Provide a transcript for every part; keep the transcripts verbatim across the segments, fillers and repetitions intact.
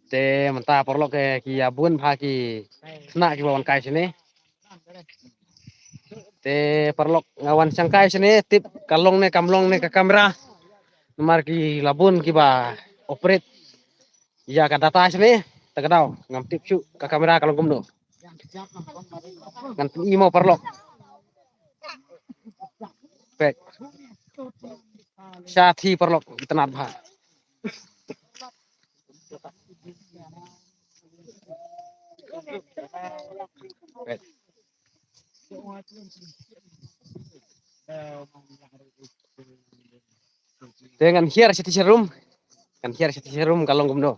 Te mynta paralok, eh, ki ïa bun bha ki khynnah kiba wan kai shane. Te paralok, nga wan shang kai shane, tip ka long ne kam long ne ka kamera. Namar ki la bun kiba operate ïa ka data shane, ta ka daw ngam tip shuh ka kamera ka long kumno. Ngan pyni mo paralok. Peit. Sha thi paralok, itynnad bha. Peit. Te ngan hiar sha thi sha rum. Ngan hiar sha thi sha rum ka long kumno.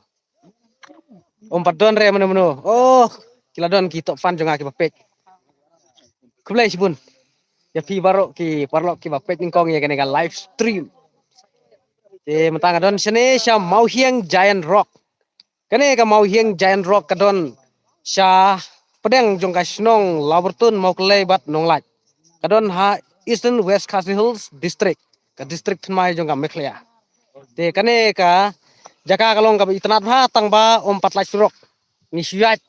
Ym pat don re mano mano. Oh, ki la don ki top fan jong nga kiba peit. Khublei shibun ïa phi baroh ki paralok kiba peit nyngkong ïa kane ka live stream. Te mynta nga don shane sha Mawhiang Giant Rock. Kane ka Mawhiang Giant Rock ka don sha pdeng jong ka shnong Lawbyrtun, Mawklei bad Nonglait. Ka don ha Eastern West Khasi Hills District, ka district thymmai jong ka Meghalaya. Te kane ka jaka ka long kaba itynnad bha tang ba ym pat lait surok. Ngi shu ïaid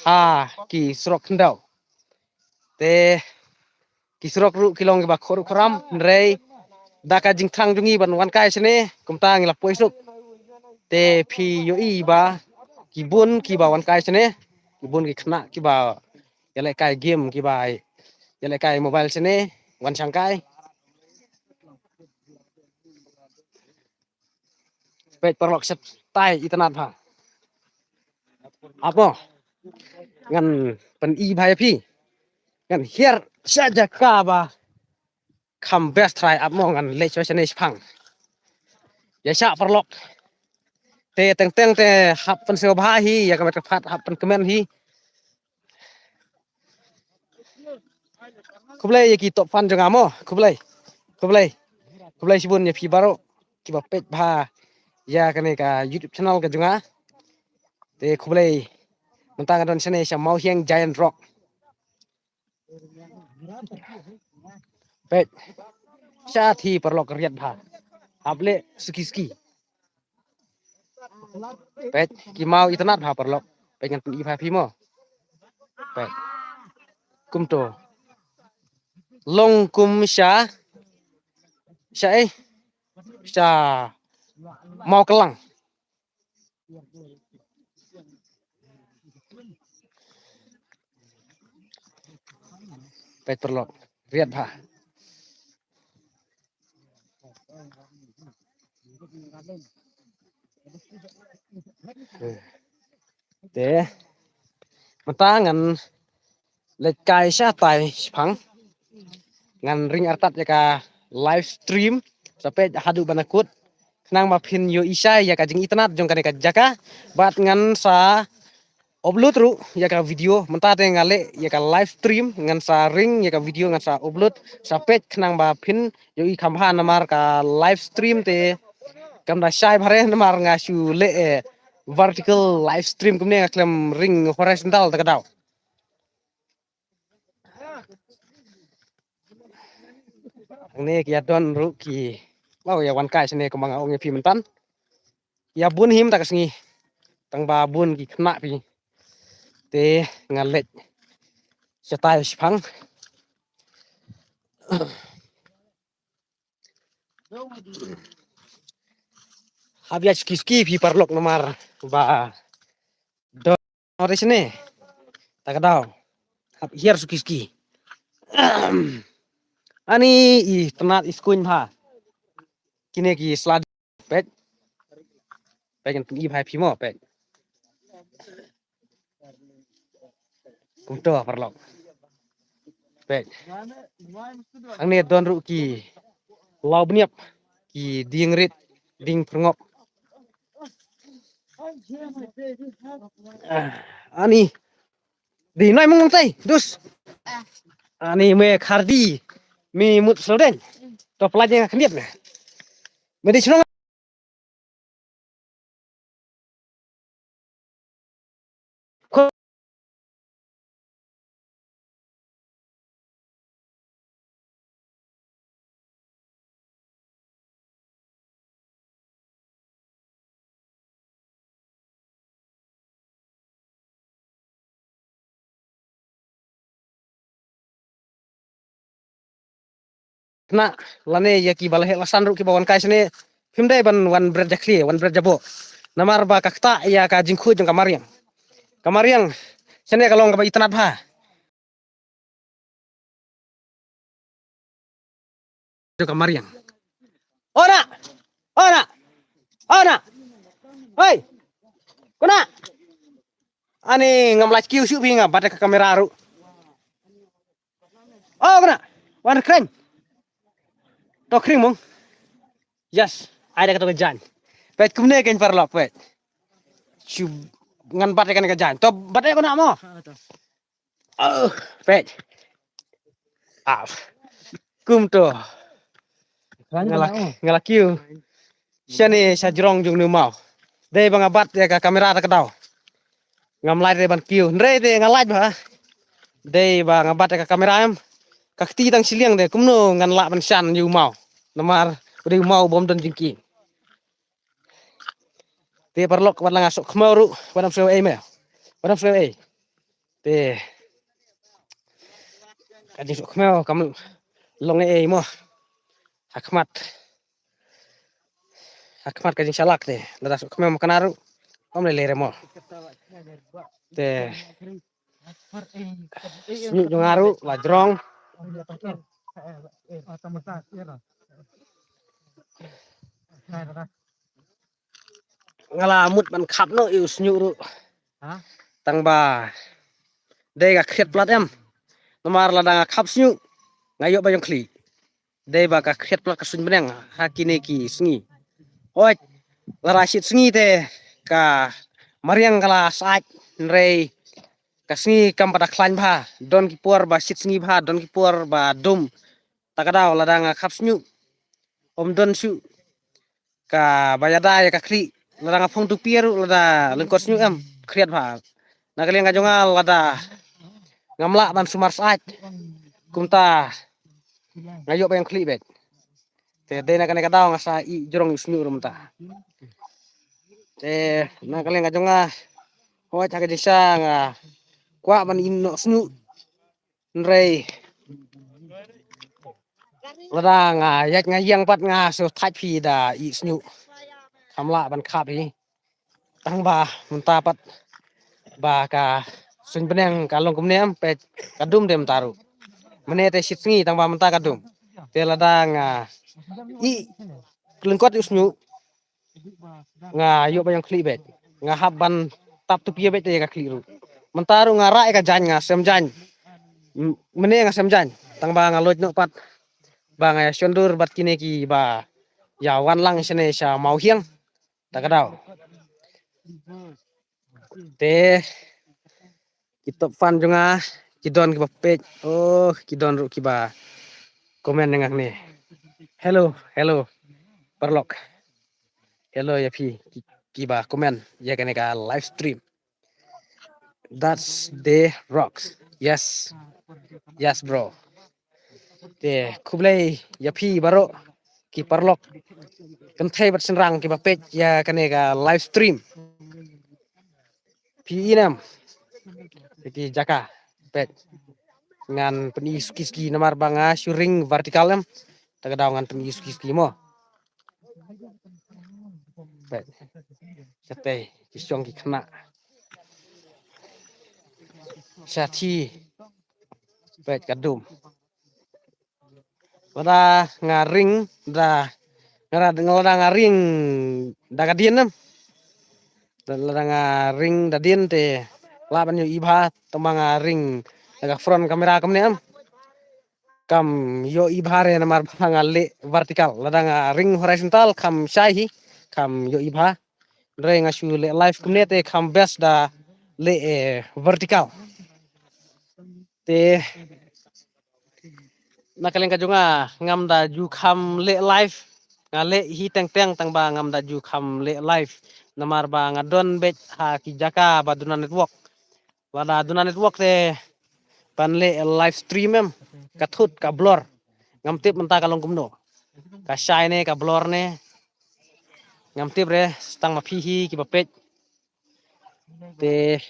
ha ki surok khyndew. Te ki surok ruh ki long kiba khor khram, hynrei da ka jingthrang jong ngi ban wan kai shane, kumta ngi la poi suk. Te phi ïohi ba ki bun kiba wan kai shane, ki bun ki khynnah kiba ïalehkai game, kiba ïalehkai mobile shane, wan shang kai. Peit paralok, shatai itynnad bha. Ap mo, ngan pyni bha ïa phi. Ngan hiar sha jaka ba kham best trai, ap mo, ngan leit sha shane shaphang. Ïa sha paralok. Te teng teng te hap pynsngewbha hi ïa ka met ka phad, hap pynkmen hi. Khublei ïa ki top fan jong nga mo. Khublei. Khublei. Khublei shibun ïa phi baroh kiba peit bha ïa kane ka YouTube channel ka jong nga. Te khublei. Mynta nga don shane sha Mawhiang Giant Rock. Peit. Sha thi paralok, riat bha. Hap leh suki suki. Peit, ki maw itynnad bha paralok. Peit, ngan pyni bha phi mo. Peit. Kumto. Long kum sha, sha eh, sha Mawklang. Peit paralok, riat bha. Te mynta ngan leit kai shatai shaphang. Ngan ring artat ïa ka live stream sa peit haduh ba na kut, khnang ba phin ïohi shai ïa ka jingitynnad jong kane ka jaka. Bad ngan sa upload ruh ïa ka video. Mynta te nga leh ïa ka live stream, ngan sa ring ïa ka video, ngan sa upload sa peit, khnang ba phin ïohi kham bha. Namar ka live stream te kam da shai bha re, namar nga shu leh, eh, vertical live stream kumne, nga khlem ring horizontal ta ka daw. Hangne ki ïa don ruh ki, wow, ïa wan kai shane kumba nga ong ïa phi mynta. Ïa bun hi mynta ka sngi. Tang ba bun ki khynnah phi. Te nga leit shatai shaphang. Hap ïa suki suki phi paralok, namar ba don re shane. Ta ka daw. Hap hiar suki suki. Ani itynnad, i skuiñ bha. Kine ki sla. Peit. Peit, ngan pyni bha ïa phi mo, peit. Kumto paralok. Peit. Hangne don ruh ki law bniap, ki dieng rit, dieng pyrngop. Ah, ani. Dei noi mong tai, dus. Ani me khardi. Me mut sloden. To pelaj nga khyndiat me. Me dei shnong. khynnah lane ïa kiba la heh la san ruh kiba wan kai shane, phim dei ban wan bret jakhlia, wan bret jaboh. Namar ba ka ktah ïa ka jingkhuid jong ka mariang. Ka mariang shane ka long kaba itynnad bha. Jong ka mariang. Ona! Ona! Ona! Hei! Kona! Ani ngam lah kiew shuh phi, nga bat ka kamera ruh. Oh, kona! Wan kren. To kring mong. Yes. Ai da ka to ka jan. Peit kumne kein paralok peit. Shu ngan bat ka ne ka jan. To bat ka na mo. Oh, peit. Ah. Kum to. Nga lah, nga lah kiew shane sha jrong jong u maw. Dei ba nga bat ïa ka kamera da ka daw. Ngam lah dei ban kiew. Hynrei te nga lah ba dei ba nga bat ïa ka kamera em. Ka kti tang shiliang te kumno ngan lah ban shan ïa u maw. Namar u dei u maw bym don jingkieng. Te paralok wat la nga suk khmaw ruh, wat ym sngewei me. Wat ym sngewei. Te ka jingsuk khmaw kam long ei mo. Ha khmat. Ha khmat ka jingshalak te. Lada suk khmaw ma kane ruh. Ym lei lei re mo. Te sniuh jong nga ruh la jrong. Nga la mut ban khap noh ïa u sniuh ruh. Tang ba dei ka khriat palat em. Namar lada nga khap sniuh nga ïoh ba ïong khlieh. Dei ba ka khriat palat ka suiñ bneng ha kine ki sngi. Hooid, lada shit sngi te ka mariang ka la sait, hynrei ka sngi kam pat da khlaiñ bha. Don ki por ba shit sngi bha, don ki por ba dum. Ta ka daw lada nga khap sniuh, ym don shuh kaba ïada ïa ka khlieh. Lada nga phong tu pia ruh lada lyngkot sniuh em khriat bha. Na ka liang ka jong nga lada ngam lah ban sumar sait, kumta nga ïoh ba ïong khlieh beit. Te dei na kane ka daw nga sa ïeh jrong ïa u sniuh ruh mynta. Te na ka liang ka jong nga, hooid ha ka jingshisha nga kwah ban ïeh noh sniuh. Hynrei lada nga ïaid nga ïeng pat nga shu thait phi da ïeh sniuh. Kam lah ban khap hi. Tang ba mynta pat ba ka suiñ bneng ka long kumne em, peit ka dum de mynta ruh. Mynne te shit sngi tang ba mynta ka dum. Te lada nga ïeh lyngkot ïa u sniuh nga ïoh ba ïong khlieh beit. Nga hap ban tap tu pia beit ïa ka khlieh ruh. Mynta ruh nga rah ïa ka jaiñ, nga sem jaiñ. M-, mynne nga sem jaiñ. Tang ba nga leit noh pat ba nga ïa shon dur bad kine kiba ïa wan lang shane sha Mawhiang. Ta ka daw. Te ki top fan jong nga ki don kiba peit. Oh, ki don ruh kiba comment ïa nga hangne. Hello, hello. Paralok. Hello ïa phi ki, kiba comment ïa kane ka live stream. That's the rocks. Yes. Yes, bro. Te khublei ïa phi baroh ki paralok kynthei bad shynrang kiba peit ïa kane ka live stream. Phi i ne em? Ïa ki jaka peit. Ngan pyni suki suki namar ba nga shu ring vertical em. Ta ka daw ngan pyni suki suki mo. Peit. Katei ki shong ki khynnah. Shathie. Peit ka dum. Lada nga ring da, nga da, lada nga ring da ka dien em. Da, lada nga ring da dien te lah ban ïohi bha, tang ba nga ring da ka front camera kumne em. Kam ïohi bha re namar ba nga leh vertical. Lada nga ring horizontal kam shai hi, kam ïohi bha. Hynrei nga shu leh live kumne te kam best da leh, eh, vertical. Te na ka liang ka jong nga ngam da ju kham leh live. Nga leh hi teng teng tang ba ngam da ju kham leh live. Namar ba nga don beit ha ki jaka ba duna network. Lada duna network te ban leh live stream em ka thut ka blur. Ngam tip mynta ka long kumno. Ka shai ne ka blur ne. Ngam tip re tang ma phi hi kiba peit. Te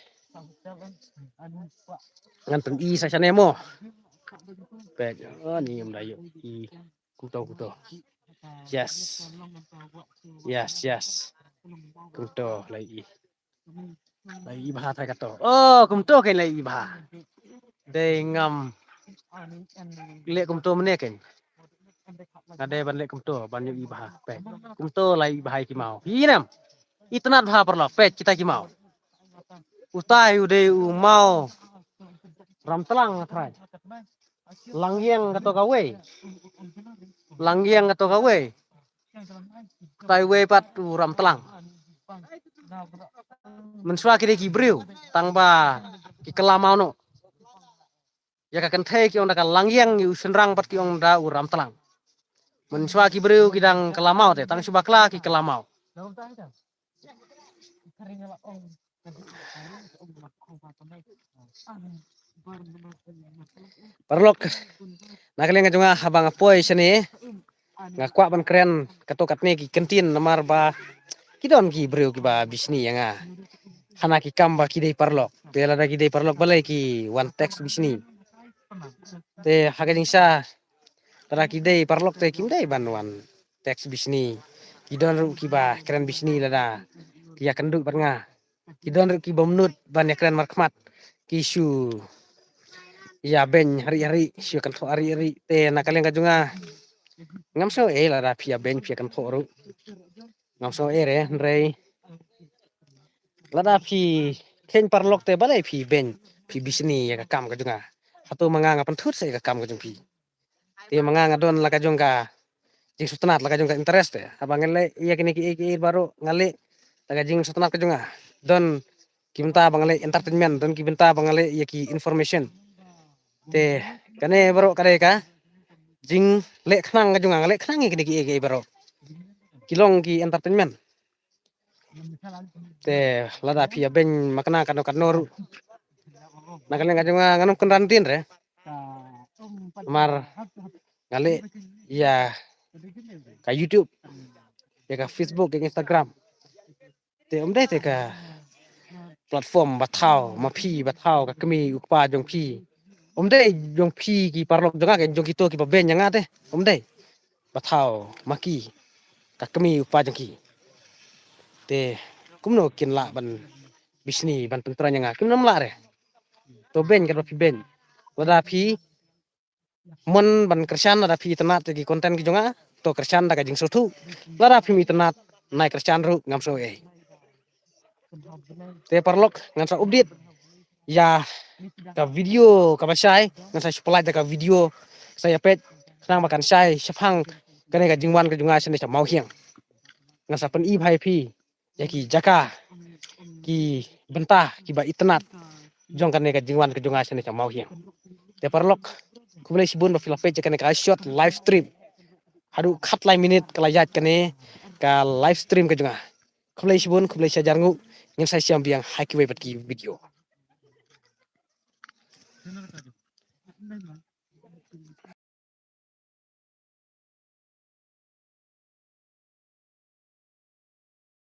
ngan pyni sa shane mo. Peit, oh, ni ym da ïohi. Kumto, kumto. Yes. Yes, yes. Kumto, la i. La i bha thai kato. Oh, kumto kein la i bha. Dei ngam leh kumto mynne kein. Nga dei ban leh kumto, ban ïoh i bha. Peit. Kumto la i bha ïa ki maw. Hi nam. Itynnad bha paralok, peit kita ki maw. Utai u dei u maw Ramtlang nga tharai. Langïeng kato kawei. Langïeng kato kawei. Utai uwei pat u Ramtlang. Mynshuwa ki dei ki briew, tang ba ki kylla maw noh. Ïa ka kynthei ki ong da ka Langïeng, ïa u shynrang pat ki ong da u Ramtlang. Mynshuwa ki briew ki dang kylla maw te, tang shu bakla ki kylla maw. Paralok, na ka liang ka jong nga haba nga poi shane, nga kwah ban kren kato katne ki kyntien namar ba ki don ki briew kiba bishni ïa nga. Hana ki kam ba ki dei paralok. Te lada ki dei paralok balei ki wan text bishni. Te ha ka jingshisha lada ki dei paralok te kim dei ban wan text bishni. Ki don ruh kiba kren bishni lada ki ïakynduh bad nga. Ki don ruh kiba mut ban ïakren markhmat. Ki shu ïabeiñ hari hari, shu ïakynthoh hari hari. Te na ka liang ka jong nga ngam sngew ei lada phi ïabeiñ phi ïakynthoh ruh. Ngam sngew ei re, hynrei lada phi kheiñ paralok te balei phi beiñ, phi bishni ïa ka kam ka jong nga. Hato ma nga nga pynthut sa ïa ka kam ka jong phi. Te ma nga nga don la ka jong ka jingsngewtynnat, la ka jong ka interest te. Haba nga leh ïa kine kiei kiei baroh nga leh la ka jingsngewtynnat ka jong nga. Don ki bynta ba nga leh entertainment, don ki bynta ba nga leh ïa ki information. Te kane baroh ka dei ka jingleh khnang ka jong nga, nga leh khnang ïa kine kiei kiei baroh. Ki long ki entertainment. Te lada phi ïabeiñ ma kane kano kano ruh, na ka liang ka jong nga ngan ym kynran dien re. Namar nga leh ïa ka YouTube, ïa ka Facebook, ïa ka Instagram. Te ym dei te ka platform ba thaw ma phi, ba thaw ka kmie u kpa jong phi. Ym dei jong phi ki paralok jong nga, jong kito kiba beiñ ïa nga te. Ym dei. Ba thaw ma ki, ka kmie u kpa jong ki. Te kumno kin lah ban bishni, ban pyntrein ïa nga, kim nym lah re. To beiñ katba phi beiñ. Lada phi mon ban kyrshan, lada phi itynnad ïa ki content ki jong nga, to kyrshan da ka jingsngewthuh. Lada phim itynnad, nai kyrshan ruh ngam sngew ei. Te paralok, ngan sa update ïa ka video kaba shai, ngan sa shu pyllait da ka video, sa ïa peit khnang ba kan shai shaphang kane ka jingwan ka jong nga shane sha Mawhiang. Ngan sa pyni bha ïa phi ïa ki jaka, ki bynta kiba itynnad jong kane ka jingwan ka jong nga shane sha Mawhiang. Te paralok, khublei shibun ba phi la peit ïa kane ka short live stream. Haduh khatlai minit ka la ïaid kane ka live stream ka jong nga. Khublei shibun, khublei shihajar nguh, ngin sa ïashem biang ha kiwei pat ki video.